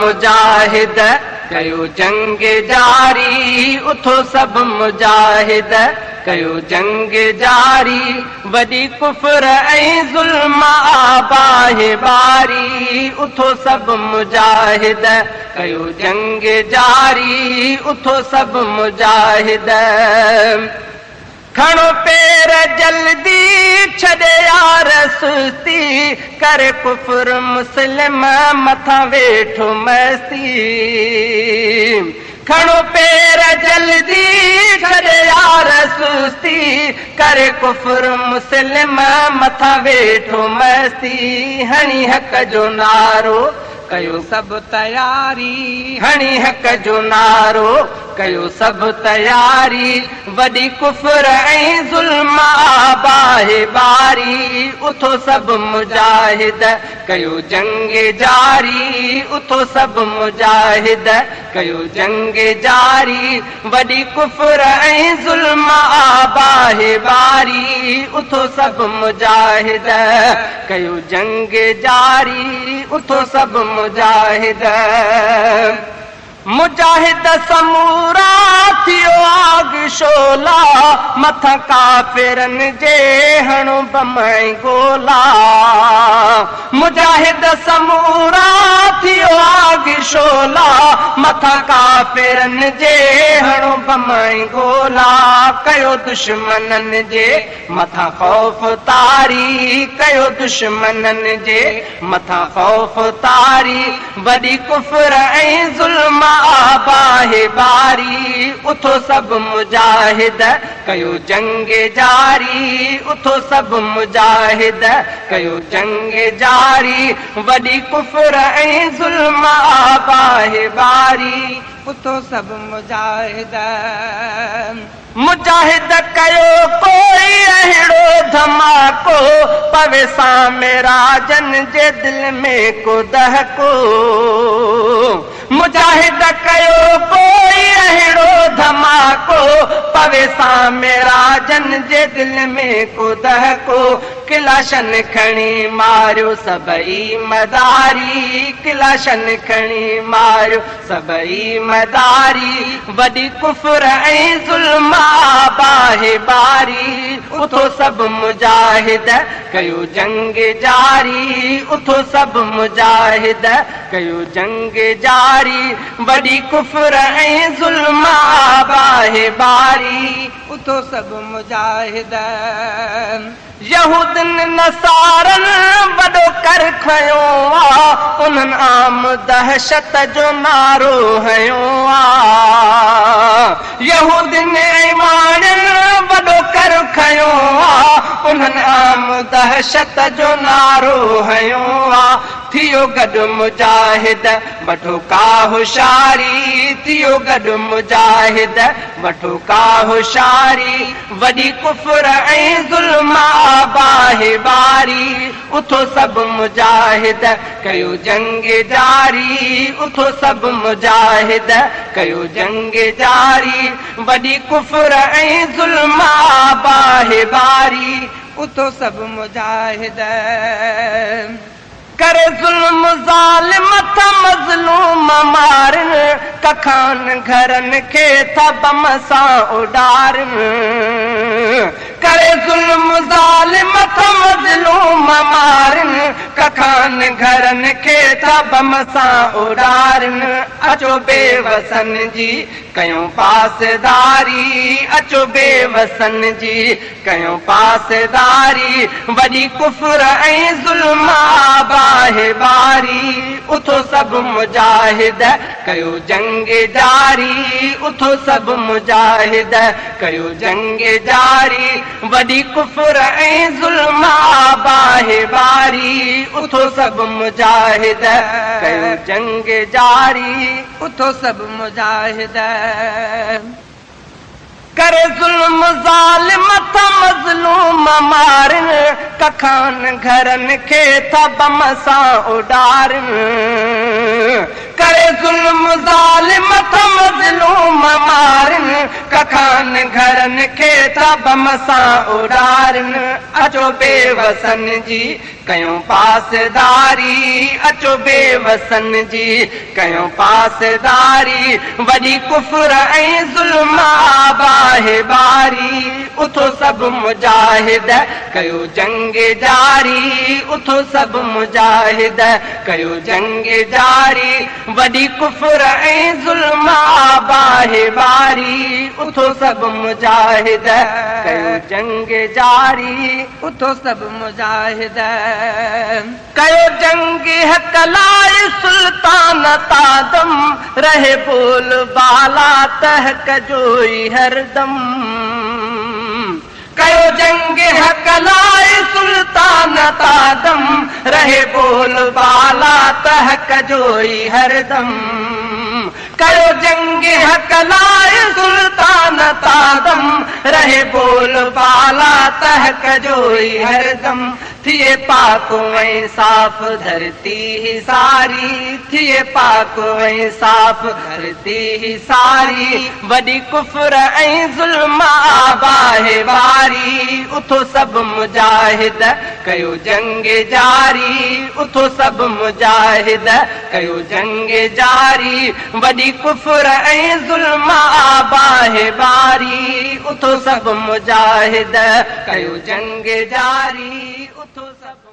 مجاهد ڪيو جنگ جاري، اٿو سڀ مجاهد ڪيو جنگ جاري، وڏي ڪفر ۽ ظلم آ باهه ٻاري، اٿو سڀ مجاهد ڪيو جنگ جاري، اٿو سڀ مجاهد. کڻو پير جلدي ڇڏي يار سستي، ڪر ڪفر مسلم مٿان ويٺو مستي. کڻو پير جلدي ڇڏي يار سستي، ڪر ڪفر مسلم مٿان ويٺو مستي. هڻي حق جو نعرو ڪيو سڀ تياري، هڻي حق جو نعرو ڪيو سڀ تياري، وڏي ڪفر ۽ ظلم آ باهه ٻاري، اٿو سڀ مجاهد ڪيو جنگ جاري، اٿو سڀ مجاهد ڪيو جنگ جاري، وڏي ڪفر ۽ ظلم آ باهه ٻاري، اٿو سڀ مجاهد ڪيو جنگ جاري، اٿو سڀ مجاهد. مجاهد سمورا ٿيو آگ شعلا، مٿان ڪافرن جي هڻو بم ۽ گولا. مجاهد سمورا ٿيو آگ شعلا، مٿان ڪافرن جي هڻو بم ۽ گولا. ڪيو دشمنن جي مٿان خوف طاري، ڪيو دشمنن جي مٿان خوف طاري، وڏي ڪفر ۽ ظلم آ باهه ٻاري، اٿو سڀ مجاهد ڪيو جنگ جاري، اٿو سڀ مجاهد ڪيو جنگ جاري، وڏي ڪفر ۽ ظلم آ باهه ٻاري، اٿو سڀ مجاهد. مجاهد ڪيو ڪوئي اهڙو ڌماڪو، پوي سامراجن جي دل ۾ ڪو دهڪو. مجاهد ڪيو ڪوئي اهڙو ڌماڪو، پوي سامراجن جي دل ۾ ڪو دهڪو. ڪلاشن کڻي ماريو سڀئي مداري، ڪلاشن کڻي ماريو سڀئي مداري، وڏي ڪفر ۽ ظلم آ باهه ٻاري، اٿو سڀ مجاهد ڪيو جنگ جاري، اٿو سڀ مجاهد ڪيو جنگ جاري، وڏي ڪفر ۽ ظلم آ باهه ٻاري، اٿو سڀ مجاهد. يهودين نصارن وڏو ڪر کنيو آ، انهن عام دهشت جو نعرو هنيو آ. يهودين ۽ واڻين وڏو ڪر کنيو آ، انهن عام دهشت جو نعرو هنيو آ. ٿيو گڏ مجاهد وٺو ڪا هوشياري، ٿيو گڏ مجاهد وٺو ڪا هوشياري، وڏي ڪفر ۽ ظلم آ باهه ٻاري، اٿو سڀ مجاهد ڪيو جنگ جاري، اٿو سڀ مجاهد ڪيو جنگ جاري، وڏي ڪفر ۽ ظلم آ باهه ٻاري، اٿو سڀ مجاهد. ڪري ظلم ظالم ٿا مظلوم مارن، ڪکان گهرن کي ٿا بم سان اڏارن. ڪري ظلم ظالم ٿا مظلوم مارن، ڪکان گهرن کي ٿا بم سان اڏارن. اچو بي وسن جي ڪيون پاسداري، اچو بي وسن جي ڪيو پاسداري، وڏي ڪفر ۽ ظلم آ باهه ٻاري، اٿو سڀ مجاهد ڪيو جنگ جاري، اٿو سڀ مجاهد ڪيو جنگ جاري، وڏي ڪفر ۽ ظلم آ باهه ٻاري، اٿو سڀ مجاهد ڪيو جنگ جاري، اٿو سڀ مجاهد. ڪري ظلم ظالم ٿا مظلوم مارن، ڪکان گهرن کي ٿا بم سان اڏارن. ڪري ظلم ظالم ٿا مظلوم مارن، ڪکان گهرن کي ٿا بم سان اڏارن. اچو بي وسن جي ڪيون پاسداري، اچو بيوسن جي ڪيون پاسداري، وڏي ڪفر ۽ ظلم آ باهه ٻاري، اٿو سڀ مجاهد ڪيو جنگ جاري، اٿو سڀ مجاهد ڪيو جنگ جاري، وڏي ڪفر ۽ ظلم آ باهه ٻاري، اٿو سڀ مجاهد ڪيو جنگ جاري، اٿو سڀ مجاهد ڪيو جنگ حق لاءِ سلطان تادم، رهي بول بالا تحق جو ئي هردم، ڪيو جنگ حق لاءِ سلطان تادم، رهي بول بالا تحق جو ئي هردم، ڪيو جنگ حق لاءِ سلطان تادم، رهي بول بالا تحق جو ئي هردم، ٿئي پاڪ ۽ صاف ڌرتي هي ساري، ٿئي پاڪ ۽ صاف ڌرتي هي ساري، وڏي ڪفر ۽ ظلم آ باهه ٻاري، اٿو سڀ مجاهد ڪيو جنگ جاري، اٿو سڀ مجاهد ڪيو جنگ جاري، وڏي ڪفر ۽ ظلم آ باهه ٻاري، اٿو سڀ مجاهد ڪيو جنگ جاري، اٿو سڀ.